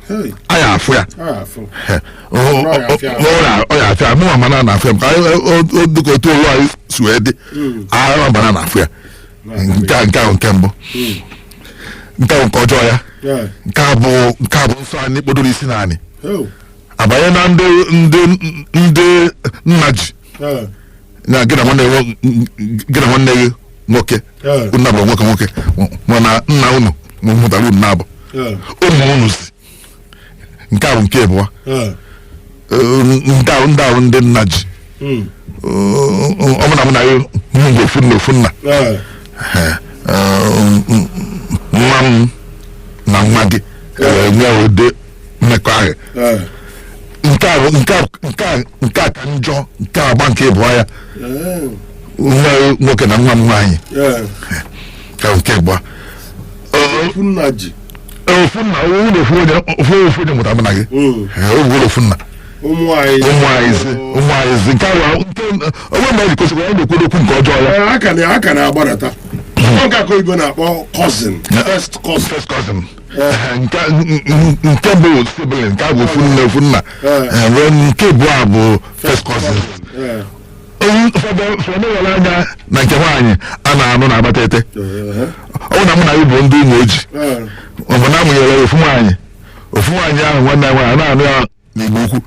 Hey, Anyị afụ ya. a afụ. Ọ ya afịa mụ mana na-afịa m ka dịka otu ụlọ anyị si wee dị ahụ mana na-afụ ya. Nke ahụ nke mbụ, nke ahụ nke ọjọọ ya. Nke a bụ nsọ anyị kpodoro isi naanị. Oh. Abanye na ndị nna ji na gị na nwanne gị nwoke. Nna bụ nwoke nwoke, mana nna unu mụtara unu na-abụ ụmụ unu si. Nke a bụ nke abụọ. Ndị ahụ ndị nna ji. Ọ bụ na mụ na ya mụ bụ ofu nna, ofu nna. Nwa m na nwa gị nwee ụdị mmekọahụ. Nke a bụ nke a ka njọ, nke a agba nke ịbụọ ya. Nwa nwoke na nwa m nwaanyị ka nke abụọ. Ofu nna ji. Ofu nna, ofu na ofu onye, ofu onye mụtara mụ na gị. Ọ bụ ofu nna. Ụmụ anyị. Ụmụ anyị zi, ụmụ anyị zi. Nke a bụ nke onwe mgbe anyị kwesịrị anyị na-ekwu okwu nke ọjọọ ya. Ee, a ka na-agbadata. Ọ nke aka oyibo na-akpọ cousin, first cousin. First cousin. Nke bụ sibling, nke a bụ ofu nne, ofu nna. Wee nke abụọ a bụ first cousin. Ụfọdụ were anya na nke nwaanyị a na-anụ na-agbata ete. Ọ bụ na mụ na gị bụ ndị ụmụ oji. Ọ bụ na amụnyere ofu nwaanyị, ofu nwaanyị ahụ nwanne ya nwaanyị a na-anụ ya n'Igbo Ukwu.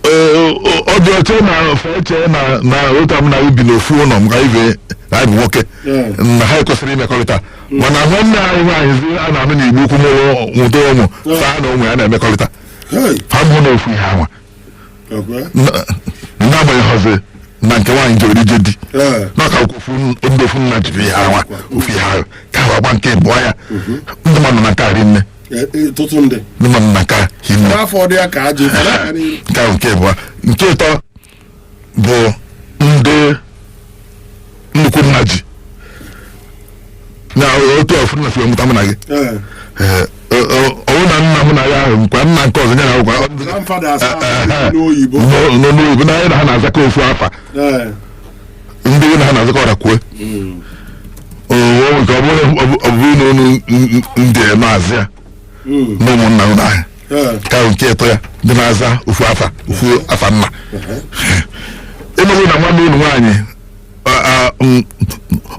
Ee, ọ dị oche na eche na otu mụ na gị bi n'ofu ụlọ m ka ibe na anyị bụ nwoke na ha ekwesịrị imekọrịta, mana nwanne anyị nwaanyị zi a na-anụ n'Igbo Ukwu mụrụ nwụta ụmụ fa na ụmụ ya na-emekọrịta. Hey. Fa mụ na ofu ihe anwa. N'agbanyeghịzi na nke nwaanyị jere ije di n'ọka ofu ndị ofu nna jiri ihe anwa, ofu ihe ahụ ka ahụ agba nke abụọ ya. Ndị mmadụ na nke a rinne. Tụtụ ndị. Ndị mmadụ na nke a hinne. N'afọ dị ya ka ajọ ife na-aga n'ihu. Nke ahụ nke abụọ. Nke ịtọ bụ ndị nnukwu nna ji na otu ofu nna si wee mụta mụ na gị. Ee, ọwụ na nna mụ na ya ahụ nkwa nna nke ọzọ ya na akwụkwọ Grandfather asa n'oyibo. N'oyibo na anyị na ha na-azakọ ofu afa. Ndị na ha na-azakọ ọra kwue nke ọ bụrụ na unu ndị maazị ya na ụmụnna unu ahụ. Nke ahụ nke ịtọ ya, ndị na-aza ofu afa, ofu afa nna. Ịnụrụ na nwanne unu nwaanyị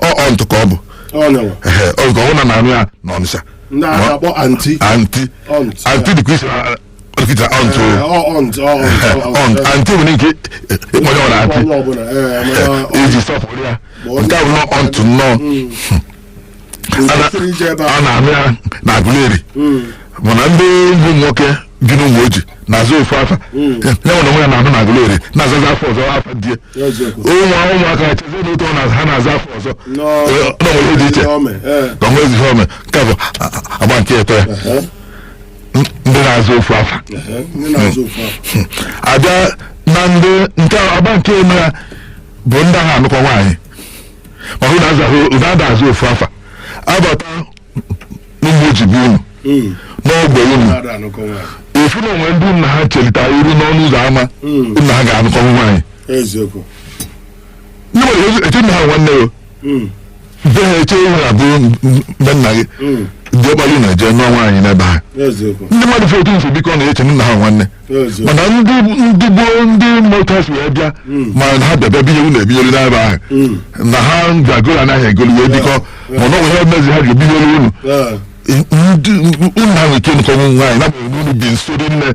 ọ aunt ka ọ bụ. Ọ nyawa. Ehe, ọ nke ọ bụrụ na na-anụ ya n'Ọnịsha. Ndị a na-akpọ aunty. Aunty. Aunt. Aunty dịkwa isi dịkwa aunt o. Ọ aunt, ọ aunt, ọ aunt, aunty nwere ike ịkpọnye ọ na aunty. Onye ọbụla, mana iji sọpụrụ ya. Nke a bụ nnọọ aunt nnọọ. Kwesịrị ije ebe a a. Na-anụ ya na Aguleri, mana ndị bụ nwoke bi n'ụmụ oji na-azụ ofu afa ya nwere onwe ya na-anụ na Aguleri na-azaza afọ ọzọ, afa die. Eziokwu. Ụmụaka echezie na otu ọ na ha na-aza afọ ọzọ. Nọ- Ee, ọ nwere ihe dị iche. Ome, Ka ọ nwee ezi ihe ome. Nke a bụ agba nke ịtọ ya. Ndị na-azụ ofu afa. Ehe, ndị na-azụ ofu afọ. Abịa na ndị nke agba nke eme ya bụ ndị ahụ anụkọ nwaanyị, ma hụ na unu ada azụ ofu afa, abata n'ụmụ oji bụ unu n'ogbe unu. Na-ada anụkọ nwaanyị. Efu na onwe ndị nna ha chelitara iru n'ọnụ ụzọ ámá nna ha ga-anụkọ nwaanyị. Eziokwu. Ndị nwere eche nna ha nwanne o be ha eche ihu na bụ be nna gị dị ọkpara unu eje nụọ nwaanyị n'ebe ha. Ndị mmadụ fe otu nso biko na-eche nna ha nwanne. Eziokwu. Mana ndị gboo, ndị motos wee bịa, ma ha bịa binye unu ebinyelu n'ebe ahụ na ha bịagoro anaghị egolu wee bikọ, mana ọ nwere ihe mezi ha ji ebinyelu unu. Ndị unu ha nwere ike nụkọ nwaanyị n'agbanyeghị na unu bi nso dị nne.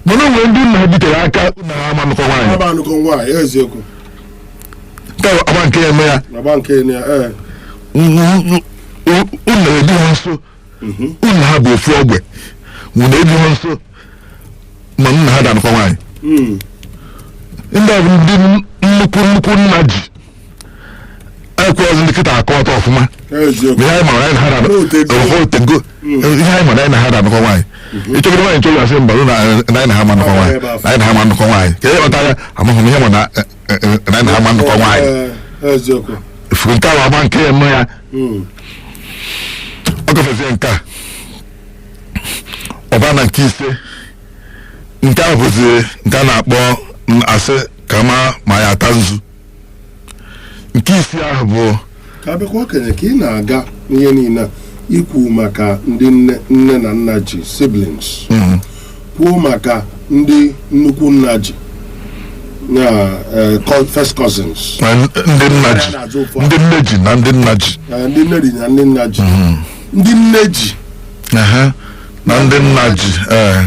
Mana o nwere ndị nna ha bitere aka nna ha ama nụkọ nwaanyị. Aba anụkọ nwaanyị, eziokwu. Nke a agba nke eme ya. Agba nke ya, ee. Unu ebi ha nso, unu ha bụ ofu ogbe, unu ebi ha nso, ma nna ha da-anụkọ nwaanyị. Ndị a bụ ndị nnukwu nna ji ekwe ọzọ ndị kịta akọ ọtọ ọfụma. Ma ihe anyị mara anyị na ha Otego. Otego ihe anyị mara anyị na ha da-anụkọ nwaanyị. Ịchọgoro nwaanyị chọrọ asị mba, na anyị na ha ma anụkọ nwaanyị, na anyị na ha ma anụkọ nwaanyị ka ihe kpatara ya amaghị m ihe ma na na anyị na ha ma anụkọ nwaanyị. Efu nke a agba nke eme ya. Ọ gafezie nke a, ọba na nke ise. Nke a bụzi nke a na-akpọ asị ka ma ya ata nzu. Nke isi ahụ bụ Ka abịakwa okenye ka ị na-aga n'ihe niile a. Ikwu maka ndị nne nne na nna ji, siblings, kwuo maka ndị nnukwu nna ji na first cousins. Na ndị nna ji, ndị nne ji na ndị nna ji. Ndị nne ji na ndị nna ji, ndị nne ji. Ehe, na ndị nna ji. Ee,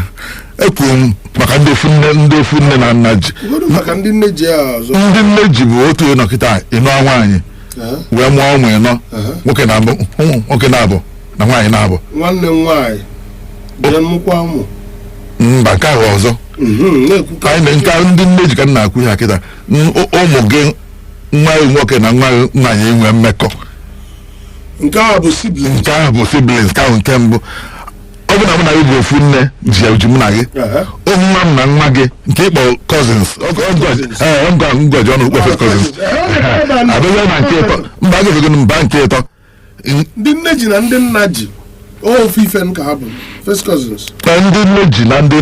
ekwuru m maka ndị ofu nne, ndị ofu nne na nna ji. Ụfọdụ maka ndị nne ji a ọzọ. Ndị nne ji bụ otu ịnọ kịta ịnọ nwaanyị wee mụọ ụmụ 4, nwoke na abụ, nwoke na-abụ na nwaanyị na-abụ. Nwanne m nwaanyị jee mụkwa ụmụ. Mba, nke ahụ ọzọ. Na-ekwu ka anyị na nke ndị nne ji ka m na-akwu ya kịta. Ụmụ gị, nwa gị nwoke na nwa gị nwaanyị enwe mmekọ. Nke a bụ sibling. Nke ahụ bụ siblings. Nke ahụ nke mbụ. Ọ bụ na mụ na gị bụ ofu nne ji ji mụ na gị, nwa m na nwa gị nke ịkpọ cousins, ngwaji ọnụ ukpe first cousins, abịa na nke ịtọ. Mba, a ga-efego mba nke ịtọ. Ndị nne ji na ndị nna ji, ofu ife ka ha bụ first cousins. Na ndị nne ji na ndị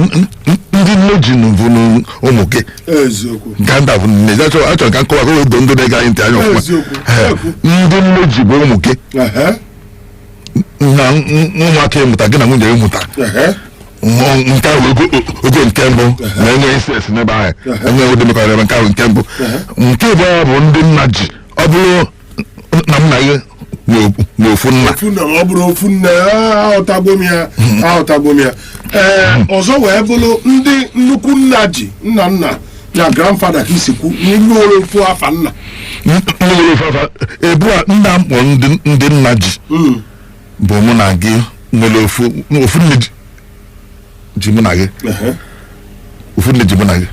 nne ji bụ ụmụ gị. Eziokwu. Nke nta bụ nne achọrọ ka nkọwa ka o doo ndị na-ege anyị ntị anya ọfụma. Eziokwu. Ndị nne ji bụ ụmụ gị na ụmụaka ịmụta gị na nwunye gị mụta. Nke ahụ ogo nke mbụ na enwe incest n'ebe ahụ, enwe ụdị mmekọrịta ebe. Nke ahụ nke mbụ. Nke abụọ ya bụ ndị nna ji. Ọ bụrụ na m na gị nwe ofu nna. Ofu nna, ma ọ bụrụ ofu nne, aghọtagbo m ya, aghọtagbo m ya. Ee, ọzọ wee bụrụ ndị nnukwu nna ji, nna nna ya, grandfather, ka isi kwu n'ime nwere ofu afa nna. Ndị nwere ofu afa ebu a nna mkpọ, ndị nna ji bụ mụ na gị nwere ofu ofu nne ji mụ na gị. Ofu nne ji mụ na gị.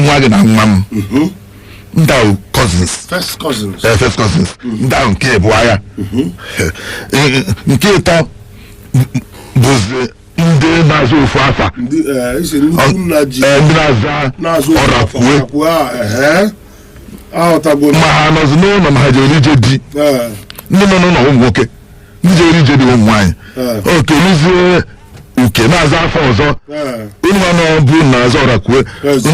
Nwa gị na nwa m, ndị ahụ cousins. First cousins. First cousins. Ndị ahụ nke ịbụọ ya. Nke ịtọ bụzi ndị na-azụ ofu afa. Ndị isi nnukwu nna ji. Ndị na-aza na-azụ ofu afa. Ọrakwue. Ọrakwue a, ehe, aghọtagbo m. Ma ha nọzi n'ụlọ, ma ha jere ije di. Ndị nọ n'ụlọ ụmụ nwoke, ndị jere ije dị ụmụ nwaanyị. Okeluzie uke na-aza afọ ọzọ. Unu nwa nọ bụ na-aza Ọrakwue.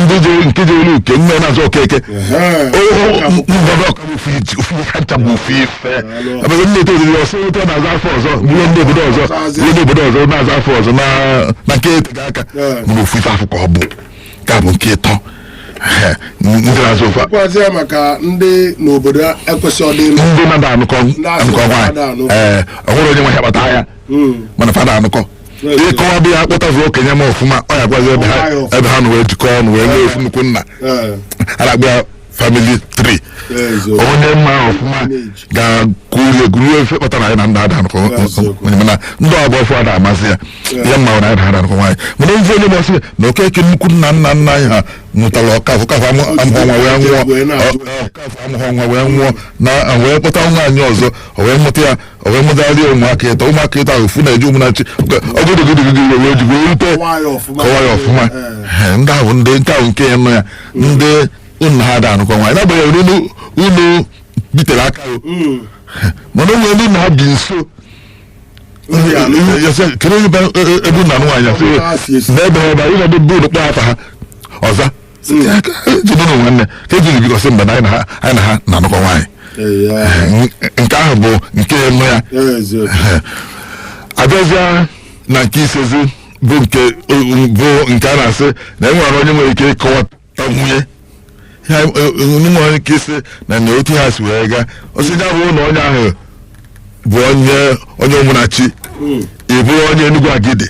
Ndị jere nke jere uke nne na-aza Okeke. Ngọdọ ọka bụ ofu iji ofu ha ncha bụ ofu ife. Abịa ndị eto oriri ọsọ otu ọ na-aza afọ ọzọ, bụrụ ndị obodo ọzọ, bụrụ ndị obodo ọzọ na-aza afọ ọzọ na nke eteghị aka. Bụrụ ofu ife afọ ka ọ bụ. Nke a bụ nke ịtọ. Ndị na-azụ ofu. Kwazi ya maka ndị n'obodo ekwesị ọdị ịlụ. Ndị mmadụ anụkọ asị anụkọ mmadụ nwaanyị. Anụ. Ee, ọ nwere onye nwe ha kpata ya, mana fada anụkọ. Ịkọwa bụ ya akpọtazi okenye ma ọfụma, ọ ya gwazi ebe ha Ọwa ya ọfụma. Ebe ha nọ wee jikọọ ọnụ wee nwee ofu nnukwu nna. A na-akpọ ya family tree. Onye mma ọfụma ga-akwụ egwu efe kpatara anyị na ndị ada anụkọ. Eziokwu. Mana ndị ọgbọ ọfụ ada amasị ya ihe mma na ada ada anụkọ nwaanyị, mana ofe onye gbasị na Okeke nnukwu nna nna nna anyị ha mụtara Ọkafọ, Ọkafọ amụghọ nwa wee nwụọ. Wee na-ajụ. Ọkafọ amụghọ nwa wee nwụọ na wee kpọta nwaanyị ọzọ, o wee mụta ya, o wee mụtara ya ụmụaka ịtọ. Ụmụaka ịtọ ahụ, ofu na-eje ụmụnachi ogodogodogodo wee ji wee rute. Kọwaa ya ọfụma. Kọwaa ya ọfụma. Ndị ahụ, ndị nke ahụ nke nọ ya, ndị unu ha ada anụkọ nwaanyị, n'agbanyeghị unu unu bitere aka o. Mana onwe ndị na ha bi nso. Ndị anụ. Ya sị, kedu ebe unu anụ nwaanyị? Ọ bụ ha si asị esi. na ebe ebe ịnọdụ bụ unu kpọọ afa ha ọza. Jide na nwanne ka ejiri bikọsị mba na anyị na ha anyị na ha na-anụkọ nwaanyị. Nke ahụ bụ nke nọ ya. Eziokwu. Abịazịa na nke isezi bụ nke a na-asị na e nwere onye nwere ike ịkọwata nwunye ya, onye nwere ike ịsị na otu ha si wee gaa osi ya bụ na onye ahụ bụ onye Ụmụnachi, ị bụrụ onye Enugwu Agidi,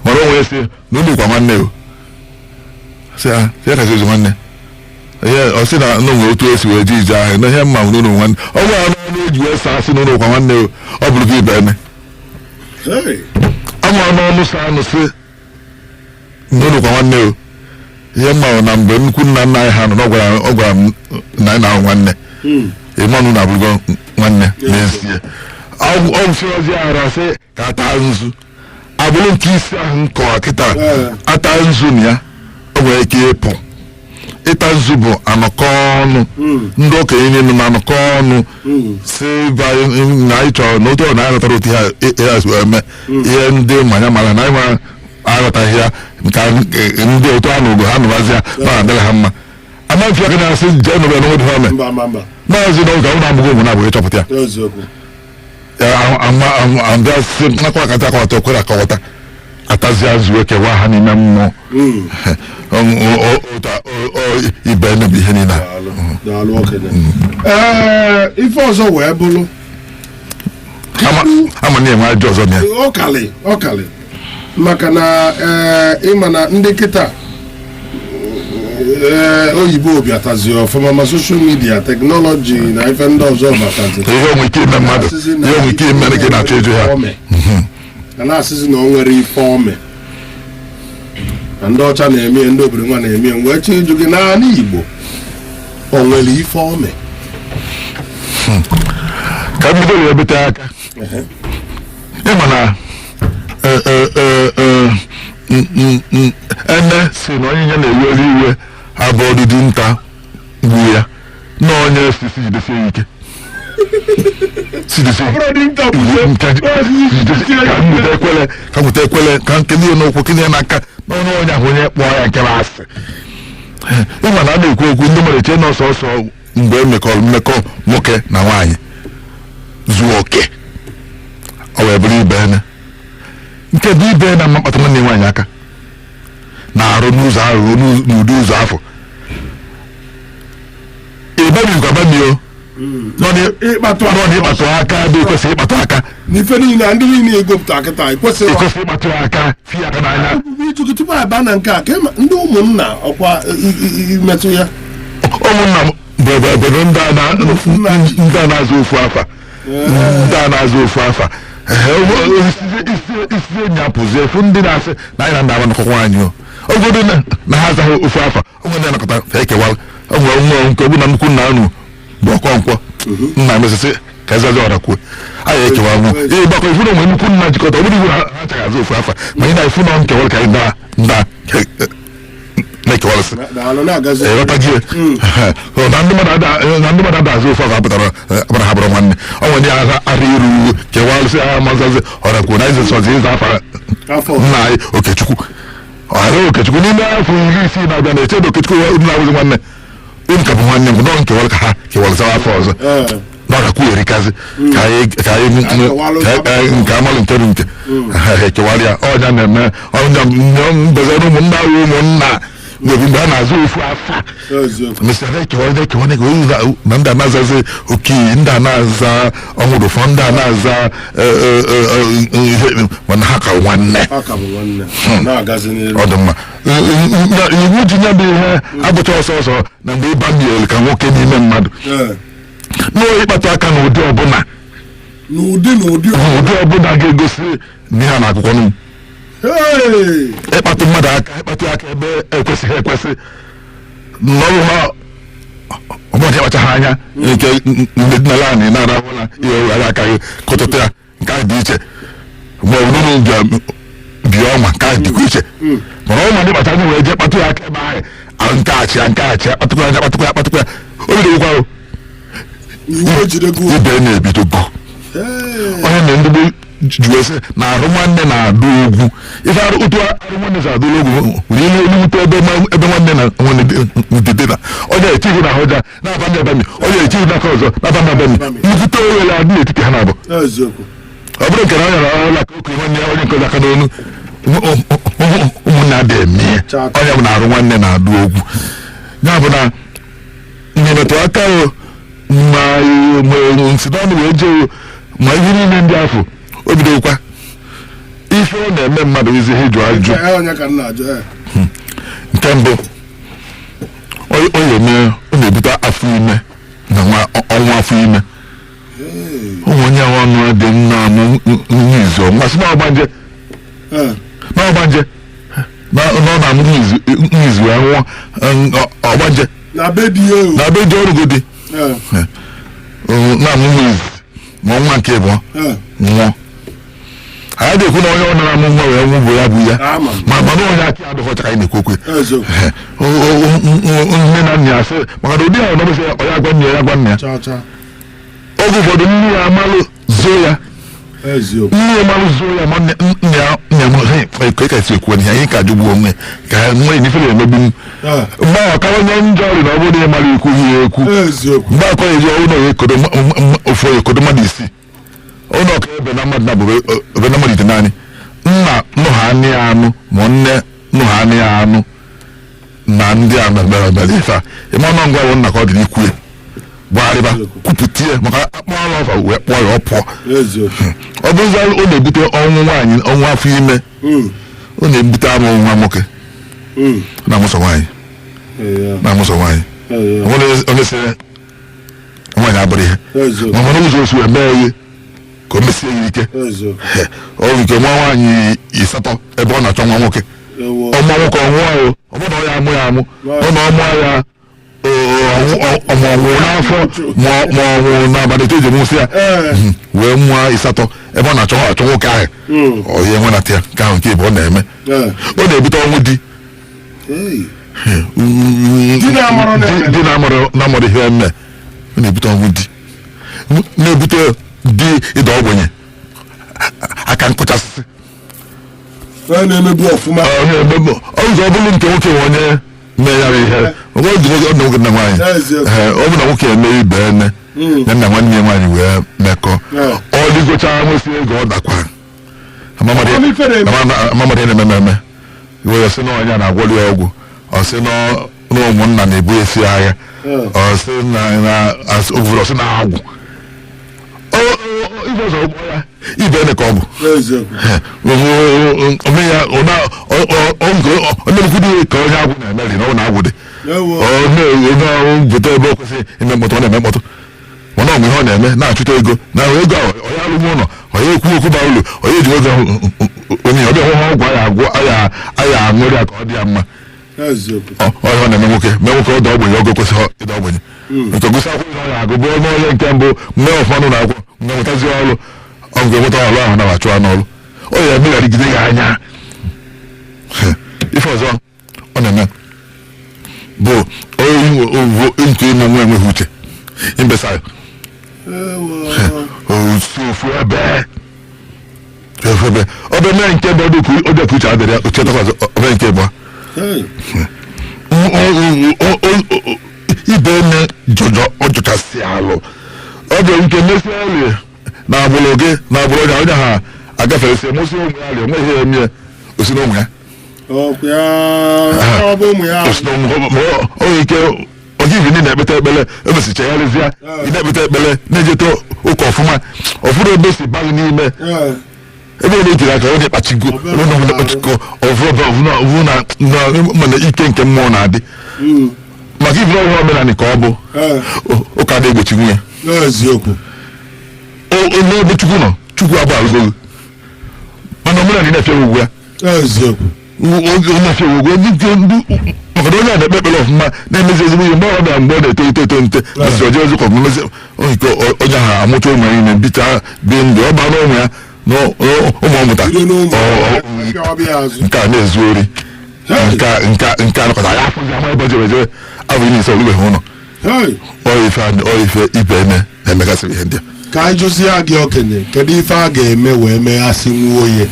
mana o nwere sị na unu kwa nwanne o sị ha sị ya kasị ozi nwanne ihe ọ sị na na o nwere otu esi wee ji ije ahụ na ihe mma nwere unu nwanne. Ọ gwara n'ọnụ eji wee saa sị na unu kwa nwanne o, ọ bụrụ gị ibe eme. Hey. Ama n'ọnụ sa anụ sị na unu kwa nwanne o, ihe mma bụ na mgbe nnukwu nna nna anyị ha nọ na ọ gwara m na anyị na-ahụ nwanne ịmanụ na abụrụgo nwanne n'ezie. Ọ fịọzi ara sị ka ata nzu agbụrụ nke isi ahụ nkọwa kịta. Ata nzu na ya, o nwere ike ịpụ. Ịta nzu bụ anọkọ ọnụ, ndị okenye niile na-anọkọ ọnụ si be anyị na anyị chọrọ na otu ọ na anyị ghọtara otu ihe a si wee mee ihe ndị mmanya mara na anyị nwa aghọtaghị ya nke ndị otu a nụgo ha nụbazi ya na adịrị ha mma. Amaghị aka na-asị jee nụbe n'onwe dị ha mee. Mba, mba, mba. Maazị na ụka ụnụ abụghị ụmụ na-abụghị chọpụta ya. Eziokwu. Abịasị nakwa akata akọwata okwere akọwata atazi azụ ekewa ha n'ime mmụọ. Ibe bụ ihe niile a. Daalụ, daalụ okenye. Ee, ife ọzọ wee bụrụ Ama na enwe ajọ ọzọ na ya. Ọkalị ọkalị, maka na ee, ịma na ndị kịta, ee, oyibo bịatazi ọfụma, ma social media, technology na ife ndị ọzọ batazi. Ihe onwe ike ime mmadụ, ihe onwe ike ime gị na-achọ ịjụ ha. A na-asịzi na o nwere ife ome na ndị ọcha na-eme ya, ndị obodo nwa na-eme ya. Wee chọọ ịjụ gị, n'ala Igbo, o nwere ife ome? Ka m bido wee bute aka, ịma na ene si na onye ya na-ewere iwe abụ ọdịdị nta gbuo ya na onye si jidesie ya ike, si jidesie ka m nweta ekwele, ka m nweta ekwele, ka m kelie n'ụkwụ, kelie n'aka na onye onye ahụ onye kpọọ ya nke bụ asị. Ịma na a na-ekwu okwu, ndị mmadụ eche na ọsọ ọsọ mgbe e mekọrọ mmekọ nwoke na nwaanyị zuo oke, ọ wee bụrụ ibe ene nke bụ ibe na mma kpata nwanne nwaanyị aka na-arụ n'ụzọ aghụghọ, n'ụdị ụzọ afọ ịbamikwa bami o ịkpatụ nọ na ịkpatụ aka ebe ekwesịghị ịkpatụ aka. N'ife niile a, ndị niile egopụta kịta ekwesịghị ekwesịghị ịkpatụ aka, fie aka n'anya. Ịjụ gị tupu aba na nke a, ka ndị ụmụnna ọkwa imetụ ya? Ụmụnna m bụ obodo ndị a ndị a na-azụ ofu afa, ndị a na-azụ ofu afa. Ehe, isi enyi apụzie efu, ndị na-asị na anyị na ndị ama nọkọkwa anyị o ogodo na ha azaghị ofu afa, onwe ndị anakọta fa ekewala onwe nwe nke ọ bụ na nnukwu nna unu bụ Ọkọnkwọ, nna mesịsị ka ezazi ọra kwuo anyị ekewa nwu ee gbakọ ifu na onwe nnukwu nna jikọta. Ọ bụrụ iwu na ha achaghị azụ ofu afa, ma anyị na-efu na nkewara ka anyị na nda na-ekewalịsị. Daalụ, na-agazi. Ịghọta gị na ndị mmadụ na ndị mmadụ ada azụ ofu afọ apụtara akpara ha bụrụ nwanne. Ọ nwere ndị agha ara iru kewalụsị ha mazazi ọra kwuo na ịzụ sọzi ịza afa afọ nna anyị Okechukwu ọhara Okechukwu n'ime afọ 60 na-abịa na echedo Okechukwu unu na-abụzi nwanne, unu ka bụ nwanne m nọ nkewalụ ka ha kewalụsawa afọ ọzọ. Na ọ ga-akwụ erikazi ka anyị Akewalụ. Nke amalụ nke bụ nke ha ekewara ya ọnya na-eme ọnya mbezere ụmụnna ahụ, ụmụnna mgbe mgbe a na-azụ ofu afa. Mesịa na-ekewa na-ekewa na-ekewa na ndị a na-azazi okiyi, ndị a na-aza ọnwụrụfọ, ndị a na-aza ihe, mana ha ka nwanne. Ha ka bụ nwanne, na-agazi n'elu. Ọ dị mma. Iwu ji nye bụ ihe abụcha ọsọ ọsọ na mgbe ịba miel ka nwoke n'ime mmadụ n'oyi ịkpatụ aka n'ụdị ọbụla. N'ụdị ụdị ọbụla ga-egosi na ihe a na-akụkọ nụ. Hey! Ịkpatụ mmadụ aka, ịkpatụ aka ebe ekwesịghị ekwesị n'ọrụ ha, ọbụla ịkpacha ha anya nke mgbe dinala anyị na-arahụla ihe were aka gị kụtụtụ ya, nke ahụ dị iche, ma ọ bụ n'ụlọ bịa ọma, nke ahụ dịkwa iche. Mana ọ ma ndị kpacha anya wee jee kpatụ ya aka ebe ahụ ahụ, nke achị ya, nke achị ya, kpatụkwa anya, kpatụkwa ya, kpatụkwa ya, o bidogokwa o. Iwu ejidego. Ibe na-ebidogo. Hey! Onye na ndị gboo ji wee sị na arụ nwanne na-adụ ogwu, ife arụ otu arụ nwanne si adụ ogwu were ilu elu wute ebe ebe nwanne na nwanne dị na onye etighị na ahụja na-aba ndị abami, onye etighị n'aka ọzọ na-aba ndị abami, nkwute oghere adị n'etiti ha na-abụ. Eziokwu. Ọ bụrụ nke na onye na ọla ka okenye nwanne ya, onye nke ọzọ aka n'onu, ụmụnne adị eme ya. Onye bụ na arụ nwanne na-adụ ogwu ya bụ na nyemetụ aka o ma ma nsidọnụ wee jee o, ma ihe niile ndị afọ o bidokwa ife ọ na-eme mmadụ izi ihe jụ ajụ. Ee, onye ka m na-ajụ, ee. Nke mbụ, ọ na-eme, ọ na-ebute afọ ime na nwa ọnwa afọ ime. Ụmụ onye ahụ ọnụ dị nna amụ n'izu ọnwa sị na ọgbanje na ọgbanje na ọ na-amụ n'izu ya nwụọ ọgbanje. Na be di ya o. Na be dị ọrụgodi na-amụ n'izu ma ọnwa nke ịbụọ nwụọ. Anyị na-ekwu na onye ọ nara amụ nwa wee nwụ bụ ya bụ ya. Ama m. Ma mana onye aka ya adịghị ọcha ka anyị na-ekwu okwu ya. Eziokwu. Nne na nna ya sị maka na ụdị ahụ nọbụsị ya agwa nne ya, agwa nna ya. Cha cha. Oge ụfọdụ nne ya amalụ zoo ya. Nne ya amalụ zoo ya, ma nne nne ya nne ya mụ he ka esi ekwu ihe anyị ka jụgbuo onwe ka ha nwee n'ife na-emegbu m. Mgbe ahụ ka onye njọ ọrịa na ọ bụrụ na ị mara ikwu ihe ekwu. Mgbe akwa eji ọnwụ na oye ekodo ofu oye ekodo mmadụ isii. Ụlọ ọka ebe na mmadụ na-abụ ebe na mmadụ ite naanị nna nụ ha anị ya anụ, ma nne nụ ha anị ya anụ na ndị a mere mere ife a. Ịma ọnụ ngwa bụ nna ka ọ dị n'ikwu ya gbagharịba kwupụta ya, maka akpọ ọrụ ọfa wee kpọọ ya, ọ pụọ. Ọ bụzi ọ na-ebute ọnwụ nwaanyị, ọnwụ afọ ime. Ọ na-ebute amụ nwa nwoke na-amụsọ nwaanyị, na-amụsọ nwaanyị. Onye onye sịrị nwaanyị abụrụ ihe, ma mana ụzọ osi wee mee ihe ka o mesie ya ike. Ọ nke nwa nwaanyị ịsatọ ebe ọ na-achọ nwa nwoke, ọmụ nwoke ọnwụọ ya, ọ bụrụ na ọ ya amụ ya amụ, ọ na ọmụ ya ọmụ ọnwụ n'afọ, ma ọnwụ n'abalị etu eji mụsị ya wee mụọ ịsatọ ebe ọ na-achọ achọ nwoke ahụ, ọ ya enwenata ya. Nke ahụ nke bụ ọ na-eme, ọ na-ebute ọnwụ di. Di na-amarọ na-eme. Di na-amarọ ihe eme, ọ na-ebute ọnwụ di, na-ebute di ịda ogbenye, aka nkụchasịsị. Onye na-emebu ọfụma. Ọ na-eme ụzọ ọ bụrụ nke nwoke nwe onye mee ya bụ ihe ọ dị nwoke, ọ dị nwoke na nwaanyị. Ee, ọ bụ na nwoke eme ibe ene na nna nwanne ya nwaanyị wee mekọ, ọ dịgocha nwesị ego, ọ dakwa. Ọ ife na-eme. Amamadi na-eme eme wee sị na onye a na-agwọli ya ọgwụ, ọ sị na ụmụnna na-ebu esi agha, ọ sị na obodo, ọ sị na agwụ. Ife ọzọ ụgbọ ya ibe ene ka ọ bụ. Ome ya onye ka onye agwụ na-emeri na ọ na-agwụ dị. Ọ na-ebute ebe o kwesịrị ime mkpọtụ, ọ na-eme mkpọtụ, mana ọ bụ ihe ọ na-eme na-achụta ego na ego ahụ, onye alụghị ụlọ, onye ekwu okwu bara uru, onye eji ego ahụ onye ọbịa hụ ọgwụ aya agwụ aya aya aṅụrị ya ka ọ dị ya mma. Ọ ihe ọ na-eme nwoke mee nwoke ọda ogbenye oge kwesịrị ịda ogbenye, nke gụsị akwụkwọ ihe ọ ya agụ bụ onye onye nke mbụ mmee ọfụma n'ụlọ akwụkwọ, mgbe nwetazi ọrụ, ọ nke nweta ọrụ ahụ na achụ n'ọrụ, ọ ya emegharịgide ya anya. Ife ọzọ ọ na-eme bụ onye nke ịmụ nwa enweghị uche imbesa ofu ofu ebe ofu ebe ọbẹ mee nke bụ ọdụ uche adịrị ya uche takwa ọzọ ọbẹ nke bụ ibe eme jọjọ ọjọchasị alụ ọ bụ nke mesie ọrịa na agbụrụ gị na agbụrụ onye onye ha agafere si mụsị ụmụ ya rịa onweghị ihe emie osi n'ụmụ ya. Ọkwa ya ọ bụ ụmụ ya. Osi n'ụmụ ma ọ nwere ike oge ibi ndị na-ekpete ekpere emesicha ya rịzịa ị na-ekpete ekpere na-ejete ụka ọfụma ọfụrụ ebe si baghị n'ime ebe ọ na-ejiri aka onye kpachigo onye ọbụla kpachigo ọfụrụ ọfụrụ na mana ike nke mmụọ na-adị maka ibi ọhụrụ omenala ka ọ bụ ụka na-egbochi nwunye. Eziokwu. N'ebe Chukwu nọ, Chukwu abụ alụgogo, mana omenala na-efe ugwu ya. Oge na-efe ugwu ndị maka na onye a na-ekpe ekpere ọfụma na-emezi ezigbo ihe mgbe ọ bịara, mgbe ọ na-eto eto nte mesịrị oje ozukọ mmezi nke onye ahụ amụcha ụmụ ya niile bicha bi ndụ ọ bara ụmụ ya na ụmụ ọ mụta. Bido n'ụmụ ya ọbịa azụ. Nke a na-ezu ori, nke a nke a nọkọta ya afụzi ama ebe jere jere afọ 50 olubeghị ụlọ. Ọ ife ọ ife ibe eme na-emegasịrị ihe ndị a. Ka anyị jụzie gị okenye, kedu ife a ga-eme wee meghasị nwuo ya?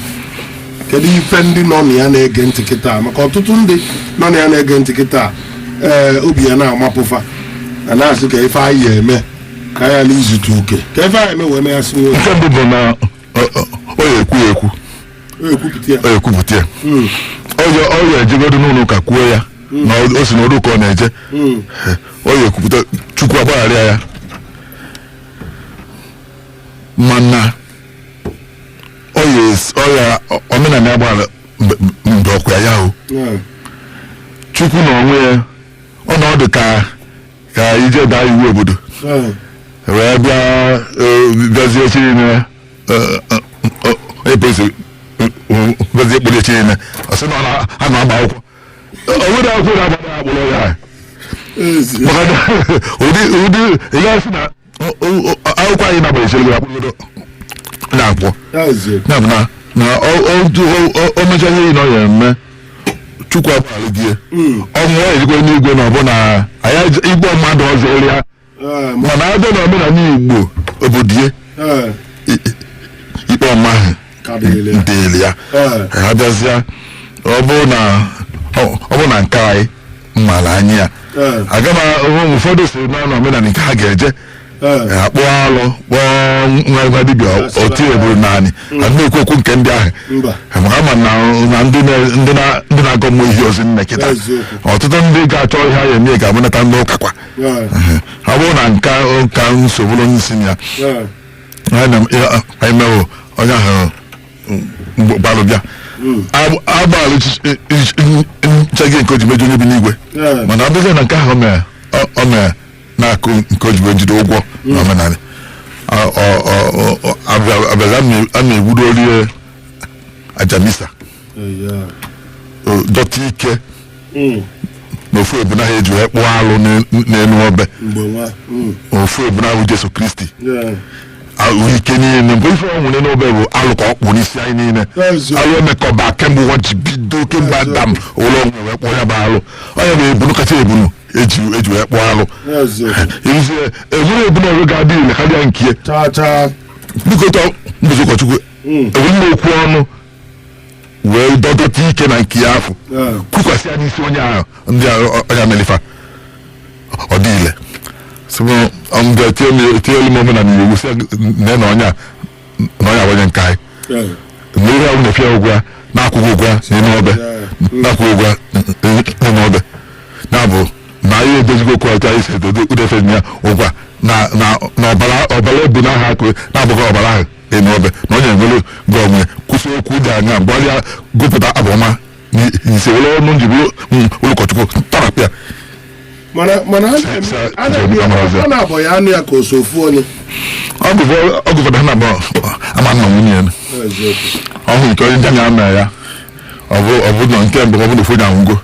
Kedu ife ndị nọ na ya na-ege ntị kịta, maka ọtụtụ ndị nọ na ya na-ege ntị kịta, ee, obi ya na-amapụfa a na-asị ka ife anyị eme ka anyị ghara izute oke, ka ife anyị eme wee meghasị nwuo ya? Nke mbụ bụ na ọ ya ekwu ya ekwu. O ekwupụta ya. Ọ ya ekwupụta ya. Ọ ya ejegodo n'ụlọ ụka kwuo ya na o si n'ụlọ ụka ọ na-eje. Ọ ya ekwupụta, Chukwu agbaghara ya, mana ọ ya ọ ya omenala ya gbaghara mgbe ọkwa ya o. Chukwu na onwe ya ọ na ọ dị ka ije daa iwu obodo wee bịa bịazie echi niile, onye polisi bịazie kpụrụ echi niile, ọ sị na ọ a na-agba akwụkwọ, o nwere akwụkwọ na-agba ya akpụrụ ya. Maka na ụdị ị gaghị na akwụkwọ anyị na-agba echere gị akpụrụgodo na-akwụkwọ. Ya bụ na o mechaa ihe na ọ ya eme, Chukwu agbaghara gị, ọnwụ ọ ejikwa n'igwe na ọbụ na anyị igbo mmadụ ọzọ ya, mana abịa na omenala Igbo obodo ya, ikpe ọma ahụ ka dịrị ya. Dịrị ya. Ha bịazịa, ọ bụ na nke anyị mara anyị ya aga m ụfọdụ si na na omenala nke ha ga-eje. Akpọ alụ kpọọ nwa nwa dibịa otu eburu naanị a na-ekwu okwu nke ndị ahụ. Mba. Maka ama na ndị na-agọ mmụọ ihe ozi nne kịta. Eziokwu. Ọtụtụ ndị ga-achọ ihe a eme ga-abụnata ndị ụka kwa. Ọ bụrụ na nka ụka nsogbu nsi ya, anyị mewo onye ahụ gbalụ bịa agbalụ nche gị nke o ji mejọ onye bi n'igwe. Mana ọ bụzie na nke ahụ mere ọ mere na-akụ nke o ji wee jide ụgwọ na omenala, abịaza a na-egbudo orie ajamisa, dọta ike na ofu ebuna ha eji wee kpụọ alụ n'elu obe. Mgbe nwa. Ofu ebuna ahụ Jesu Kristi ahụ ike niile mgbe ife ọ nwụrụ n'obe bụ alụ ka ọ kpụ n'isi anyị niile. Eziokwu. Alụ emekọba kemgbe ụwa ji bido, kemgbe Adam ụlọ onwe wee kpụọ ya bụ alụ. Onye bụ ebunu kacha ebunu eji wee kpụọ alụ. Eruzie enwere ebunu ọzọ ga-adị ile karịa nke ya? Chaa chaa. Biko tọ mbụzi ụkọchukwu enwere m okwu ọnụ wee dọdọta ike na nke ya afọ kwukwasị ya n'isi onye ahụ ndị ahụ onye amelifa ọ dị ile sị m mbịa tielu m omenala iwu sị nne na onye a na onye abanye nke anyị mgbe ihe ahụ na-efia ụgwọ ya na-akwụghị ụgwọ ya n'elu obe, na-akwụghị ụgwọ ya n'elu obe na-abụ na anyị edozigo okwu atụ anyị si edodo udefe ya ụgwọ a, na na na ọbara ọbara ebu n'aha akụ na-abụghị ọbara ahụ n'elu obe na onye nwere gị onwe kwụsị okwu dị anya mgbe ọrịa gụpụta abụọma n'ise were ọnụ nji bụrụ ụlọụkọchukwu tọrapụ ya. Mana a na-eme ọ na-abọ ya anụ ya ka o so ofu onye. Ọ gụfọdụ ha na abụọ ama nna nwunye ya. Ọhụ nke onye ndị anya mere ya ọ bụ na nke mbụ ọ bụ na ofu onye anwụgo.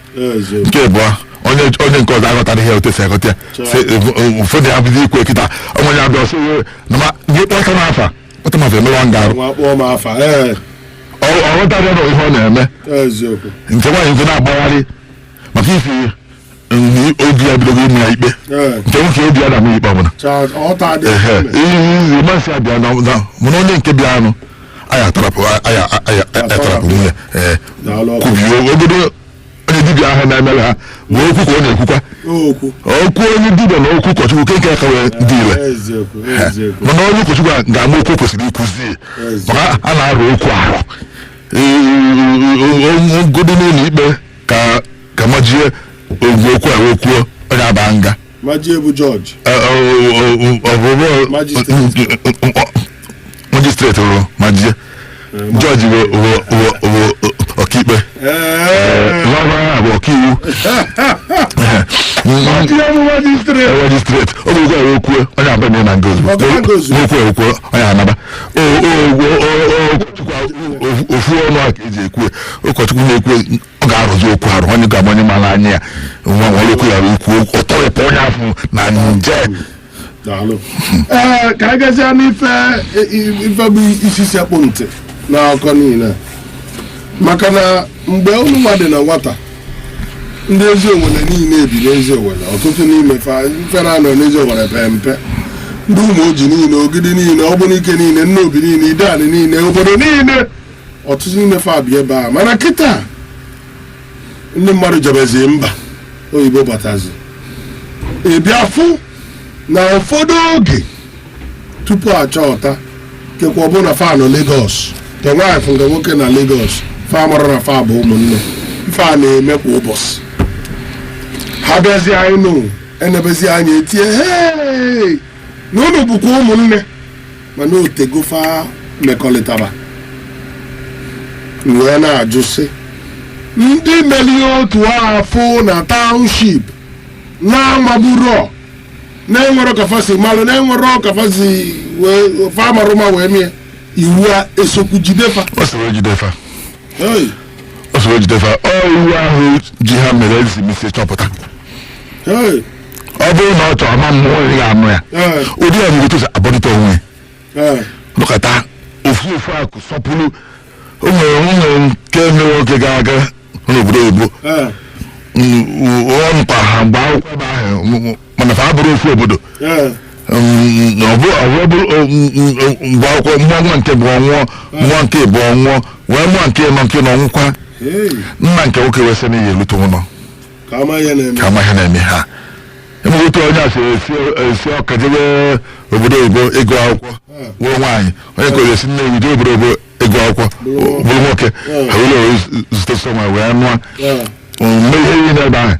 Nke abụọ onye nke ọzọ aghọtara ihe otu esi aghọta ya. Sị, ụfọdụ ya bido ikwu kịta onwe ya abịa ọsọ na ma gị kpọta m afa kpọta m afa emewa nga arụ. Nwa kpọọ m afa, ee. Ọ ghọtara ya na ihe ọ na-eme. Nke nwaanyị nke na-agbagharị maka ifi obi ya bidogo ime ya ikpe. Nke nwoke obi ya na-ama ikpe ọbụla. Chaa ọta dị. Ehe, ihe masị abịa na mụ na onye nke bịa anụ anyị atarapụ anyị atarapụ nwunye ee. Daalụ ọkụ. Kwubie obodo onye dibịa ahụ na-emere ha bụ okwu ka ọ na-ekwukwa. Okwu. Okwu onye dibịa na okwu ụkọchukwu nke ka wee dị ire. Eziokwu, eziokwu. Mana onye ụkọchukwu a ga-ama okwu o kwesịrị ikwuzi maka a na-arụ okwu arụ godo n'ụlọ ikpe ka majie ogwu okwu a wee kwuo onye aba nga. Majie bụ jọji. Ọbụbụ Magistrate. Magistrate bụ majie, jọji bụ ọkaikpe. Lọrụ ahụ bụ ọkaiwu. Majie bụ magistrate. Magistrate ọ bụ okwu a okwu onye aba na nga ozugbo. Ọ ga nga ozugbo. Okwu a okwu onye anaba ofu ọnụ a ka eji ekwu ụkọchukwu na-ekwu ọ ga-arụzi okwu arụ onye ga-agba onye mara anya ya nwa nwere okwu ya ekwu ọ tọrịpụ onye afọ na nje. Daalụ. Ee, ka anyị gazie n'ife ife bụ isi sekpụ ntị n'akụkọ niile a. Maka na mgbe unu nwa dị na nwata, ndị ezi Owele niile bi n'ezi Owele, ọtụtụ n'ime fa ife na-anọ n'ezi Owele pe mpe, ndị ụmụ oji niile, Ogidi niile, Ọgbunike niile, Nnobi niile, Ideani niile, obodo niile, ọtụtụ n'ime fa bi ebe a. Mana kịta ndị mmadụ jebezi mba oyibo batazi, ị bịa fụ na ụfọdụ oge tupu achọ ọta kekwa ọ bụ na fa nọ Lagos, nke nwaanyị fụ nke nwoke na Lagos, fa mara na fa bụ ụmụnne. Ife a na-eme kwa ụbọchị, ha bịazie anyị nụ enebezi anya etie hei na unu bụkwa ụmụnne, mana otego fa mekọrịtara. Wee na-ajụ sị ndị melie otu afọ na township na-amagburo na-enwero ka fa si malụ, na-enwero ka fa si wee fa marụma wee mie iwu a esokwu jide fa? O soro jide fa. Hey, O soro jide fa. Ọ iwu ahụ ji ha mere ezi mesi chọpụta. Hey, Ọ bụrụ na ọ chọrọ ama mmụọ onye ga-anụ ya ụdị ya nwere otu abọdịta onwe nọkọta ofu ofu akụ sọpụrụ o nwere nke mere oge gara aga n'obodo oyibo. Ọ nụkwa ha mgbe akwụkwọ ebe ahụ mana fa abụrụ ofu obodo. Na ọ bụrụ mgbe akwụkwọ mmụọ nwa nke bụ ọnwụọ nwa nke bụ ọnwụọ wee mụọ nke nọ nke nọ nwụkwa. Hey, Nna nke nwoke wee sị na ya erute ụlọ ka ama ihe na-eme. Ka ama ihe na-eme ha. Enweghị otu onye a si esi Ọka jebe obodo oyibo ịgụ akwụkwọ bụrụ nwaanyị, onye nke esi Nnewi jebe obodo oyibo ịgụ akwụkwọ bụrụ nwoke, ha were wee zute sọnwa wee nụọ, mee ihe niile ebe ahụ.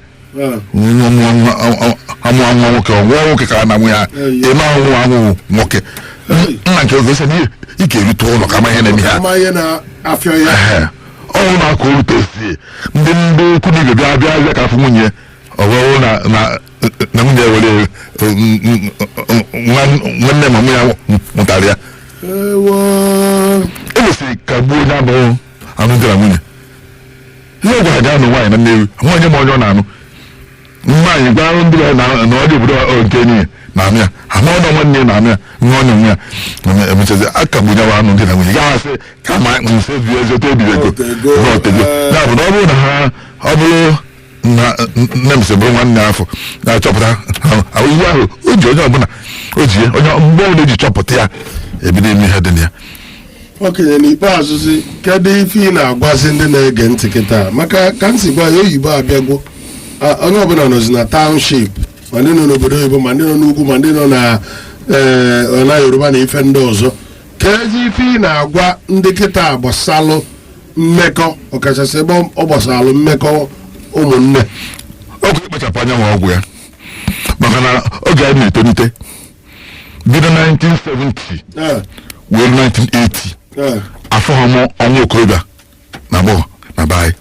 Amụọ nwa nwoke, ọ nwa nwoke ka a na-amụ ya eme anwụ anwụ nwoke nna nke oge sị na ị ga-erute ụlọ ka ama ihe na-eme ha. Ama ihe na-afịọ ya. Ọnwụ na-akụ orute si ndị ikwu na ibe bịa bịa bịa ka afụ nwunye, ọ bụrụ na nwunye were nwanne mama ya mụtara ya. Ewo. E kwesịrị ka gbuo onye abụọ anụ di na nwunye. Ihe ọ gwara ga anụ nwaanyị na Nnewi, nwaanyị ma onye ọ na-anụ nwaanyị gwa ndị be na ọ dị obodo nke enyi ya na-anụ ya, ama ọnụ nwanne ya na-anụ ya, nwa onye nwe ya emechazi akagbu nyawa anụ di na nwunye ya, asị kama nse bi ezi otu ebiri ego. Otego. Otego ya bụ na ọ bụrụ na ha, ọ bụrụ na nne m si bụrụ nwanne afọ na-achọpụta ahụ iwu ahụ o ji onye ọbụla o ji ya, onye mgbe ọbụla eji chọpụta ya ebido ime ihe dị na ya. Okenye, n'ikpeazụzi, kedu ife ị na-agwazi ndị na-ege ntị kịta? Maka ka m si gwa ya, oyibo abịagwo. Onye ọbụla nọzi na township, ma ndị nọ n'obodo oyibo, ma ndị nọ n'ugwu, ma ndị nọ na na Yoruba na ife ndị ọzọ. Ka ezi ife ị na-agwa ndị kịta gbasalụ mmekọ, ọkachasị ebe ọ gbasalụ mmekọ ụmụnne? Ọgwụ ịkpachapụ anya ma ọgwụ ya, maka na oge anyị na-etolite bido 1970 wee ruo 1980, afọghị m ọnwa okorobịa na agbọghọ na be anyị.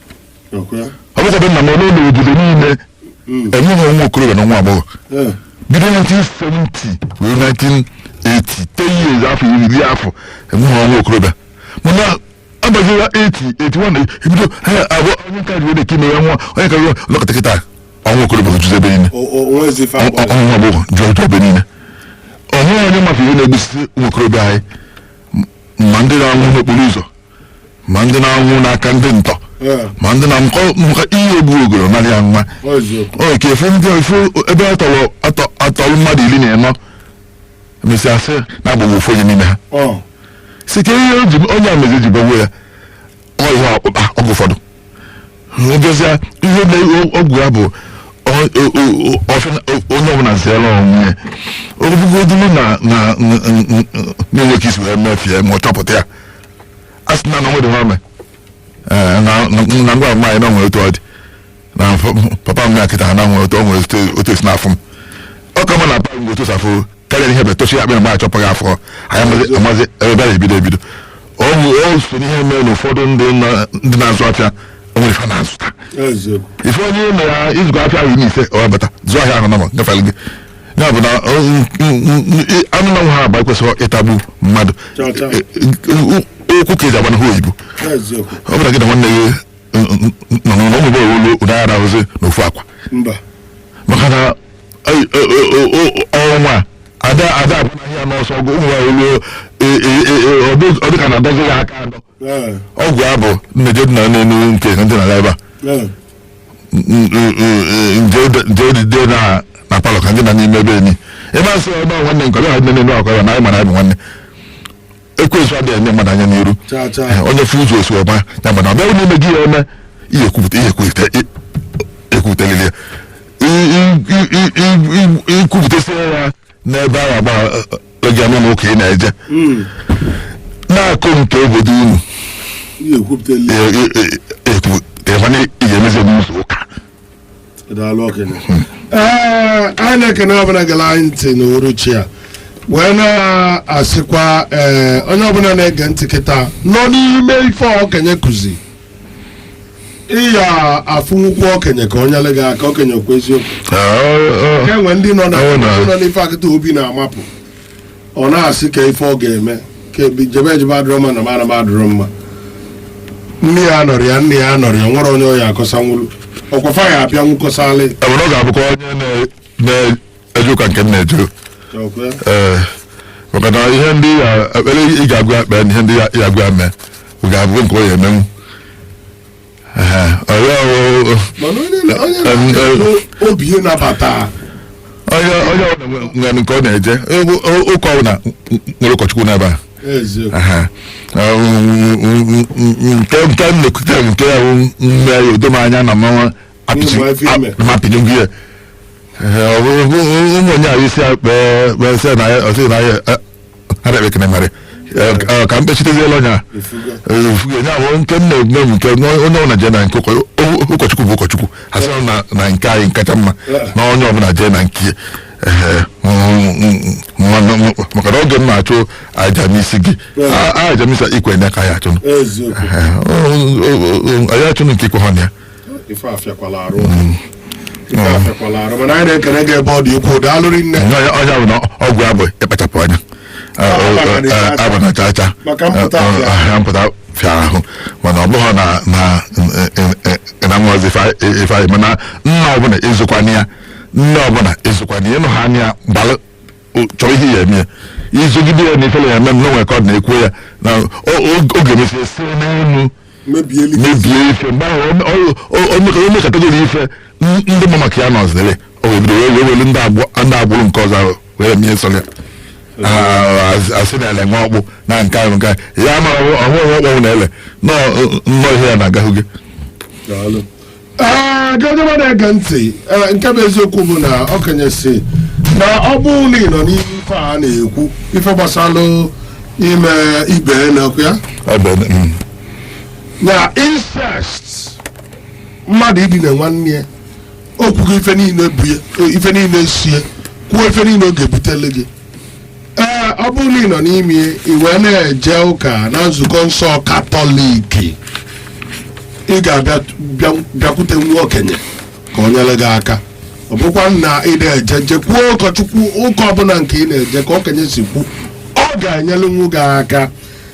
Ọ bụkwa nna m n'ụlọ obodo niile enweghị ọnwa okorobịa na nwa agbọghọ. Bido 1970 wee 1980, 10 years, afọ 10 afọ, enweghị ọnwa okorobịa. Mana agbazila 80, 81, ebido ha abụọ, onye nka ji were ime ya nwa, onye ka lọkọta kịta, ọnwa okorobịa juzi ebe niile. Onwezi ife akpọrọ. Ọnwa agbọghọ jụrụ ebe niile. Onwe onye mafe ihe na-egbusisi ụmụ okorobịa anyị, ma ndị na-anwụ n'okporo ụzọ, ma ndị na-anwụ n'aka ndị ntọ, ma ndị na-amụkọ maka ihe egbu ogoro narị ya nwa. Ọ eziokwu. O nke efu ndị efu ebe atọrọ atọrọ mmadụ 14, emesịa sị na-agbagbo ofu onye n'ime ha. Site ihe o ji onye a mezi ji gbagbuo ya, ọ ihe ọkpụkpa ọgwụ ụfọdụ bịazịa ihe na ọgwụ ya bụ onye ọbụla zere onwe ya, ọbụgodulu na na na-enwe ka isi wee mefie ma ọ chọpụta ya, a sị na na nwere nwa na ngwa nwaanyị na nwere otu ọ dị na papa m ya kịta na nwere otu o nwere otu esi n'afọ m, ọ ka mma na papa m otu esi afụ karịa ihe bụ tochi akpịrị mgbe achọpụghị afọ anyị amazi ebe a ebido ebido. Ọ so n'ihe mere na ụfọdụ ndị na-azụ afịa onwere ife na-azụta. Eziokwu. Ife onye mere izụkọ afịa ahụ ime ise, ọ bata zụọ ahịa ahụ nama gafere gị. Ya bụ na anụ na nwa ha agba ekwesịghị ịtagbu mmadụ. Cha cha. Okwu ka eji agba n'ahụ oyibo. Eziokwu. Ọ bụrụ gị na nwanne gị nọ n'ụlọ ụmụ olu ụda ara ahụzi n'ofu akwa. Mba. Maka na ọnwa ada ada abụnaghị ya n'ọsọ ọgụ ụmụ ya olu, ọ dịka na adọzi ya aka adọ. Ọgwụ ya bụ nneje dị na n'elu nke ndị na ebe a. Nje dị na palọ ka ndị na n'ime ebe enyi ebe a sị ebe nwanne nke ọbịa nne nne ọkọ ya na anyị mara anyị bụ nwanne. Ekwensu adịghị enye mmadụ anya n'iru. Cha cha. Onye fụ ụzọ osi ọma ya, mana ọ bịa n'ime gị ya eme ihe ekwupụta, ihe ekwupụta ekwupụtalili ya, ikwupụtasị ya n'ebe ahụ agba oge anụ na ụka ị na-eje na-akụ nke obodo unu. Ihe ekwupụtali. Ekwupụta ị ga-emezi n'ụzọ ụka. Daalụ, okenye. Ee, anyị na-ekene ọbụla gere anyị ntị n'uhuruchi a, wee na-asịkwa ee onye ọbụla na-ege ntị kịta nọ n'ime ife okenye kụzi, ịya afụ nwukwu okenye ka onye gị aka. Okenye, okwu eziokwu ka enwe ndị nọ na Ọ na- ndị nọ n'ife akịta obi na-amapụ, ọ na-asị ka ife ọ ga-eme ka ebi jebe ejebe adịrọ mma na mara m adịrọ mma. Nne ya nọrọ ya, nne ya nọrọ ya, nwere onye ọ ya akọsanwulu ọkwafa ya abịa nwukọsalị. Ebe ọ ga-abụkwa onye na-eje ụka nke m na-eje. Ee, maka na ihe ndị ya ekpere ị ga-agụ akpe na ihe ndị ya ị ga-agụ eme ga-abụ nke ọ ya emenwu. Ee, Mana onye na-achọ obi ịnabata. Onye ọbụla nwere nke ọ na-eje ụka, ọbụla nwere ụkọchukwu n'ebe a. Eziokwu. Aha. Nke m na-ekwute nke ya bụ mme ya odo m anya na mmanwa Ịma ife ime. apịnye ngwu ya. Ee, ọ bụ ụmụ onye ahụ isi ya kpee kpee sị na ya ọ sị na ya ha na-ekpe ekene marị. Ee, ka m kpechiteziela ọnya. Ifugo. Efugo ya bụ nke m na-eme m nke onye ọbụla jee na nke ụkọchukwu bụ ụkọchukwu asị na na nke anyị kacha mma na onye ọbụla jee na nke ya. Ee, maka na oge m na-achụ aja n'isi gị, aja n'isi ikwe na ka ya achụ. Eziokwu. Anyị achụnụ nke ikwe ha na ya. Ife afịakwala arụ, ife afịakwala arụ, mana anyị na-ekele gị ebe ọ dị ukwuu. Daalụ rinne. Onye bụ na ọgwụ abụ ịkpachapụ anya abụ na cha cha. Maka mpụta afịa. Ahịa mpụta fịa ahụ, mana ọ bụghị na na na nwazi ife anyị, mana nna ọbụla ịzụkwana ya, nne ọbụla ịzụkwana ya, ịnụ ha anya gbalụ chọrọ ihe ya eme ya, izogide ya na ifele ya eme m n'onwe ka ọ na-ekwu ya na oge mesie si n'elu mebieli. Mebie ife mgbe ahụ omekatagoro ife ndị ma maka ya nọziri o wee bido wee welu ndị agbụrụ nke ọzọ ahụ were mie sọrọ ya. Asị na ele nwa ọkpụ na nke ahụ nke ahụ ya mara ọhụrụ ọkpụ na ele nnọọ ihe ya na-agahụ gị. Daalụ. Ee, gị onye na-ege ntị, ee, nke bụ eziokwu bụ na okenye si na ọ bụrụ na ị nọ n'ihe ife a na-ekwu, ife gbasalụ ime ibe n'okwu ya Ọ bụ na incest, mmadụ idina nwanne ya, o kwugo ife niile bụ ya, ife niile sie kwuo, ife niile ọ ga-ebutele gị. Ee, ọ bụrụ na ị nọ n'ime ya, ị wee na-eje ụka na nzukọ nsọ Katọliki, ị ga-abịa bịakwute nwa okenye ka o nyere gị aka. Ọ bụkwa na ị na-eje, jekwuo ụkọchukwu ụka ọbụla nke ị na-eje, ka okenye si kwu, ọ ga-enyelu nwu gị aka.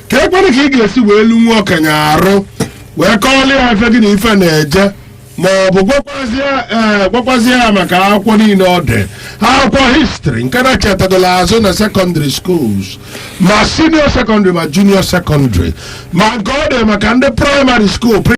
Ka ekwere ka ị ga-esi wee lu nwa okenye arụ wee kọọla ya ife gị na ife na-eje, ma ọ bụ gwakwazie, ee, gwakwazie ya maka akwụkwọ niile ọ dị, akwụkwọ history nke na-echetagola azụ na secondary schools, ma senior secondary ma junior secondary, ma nke ọ dị maka ndị primary school.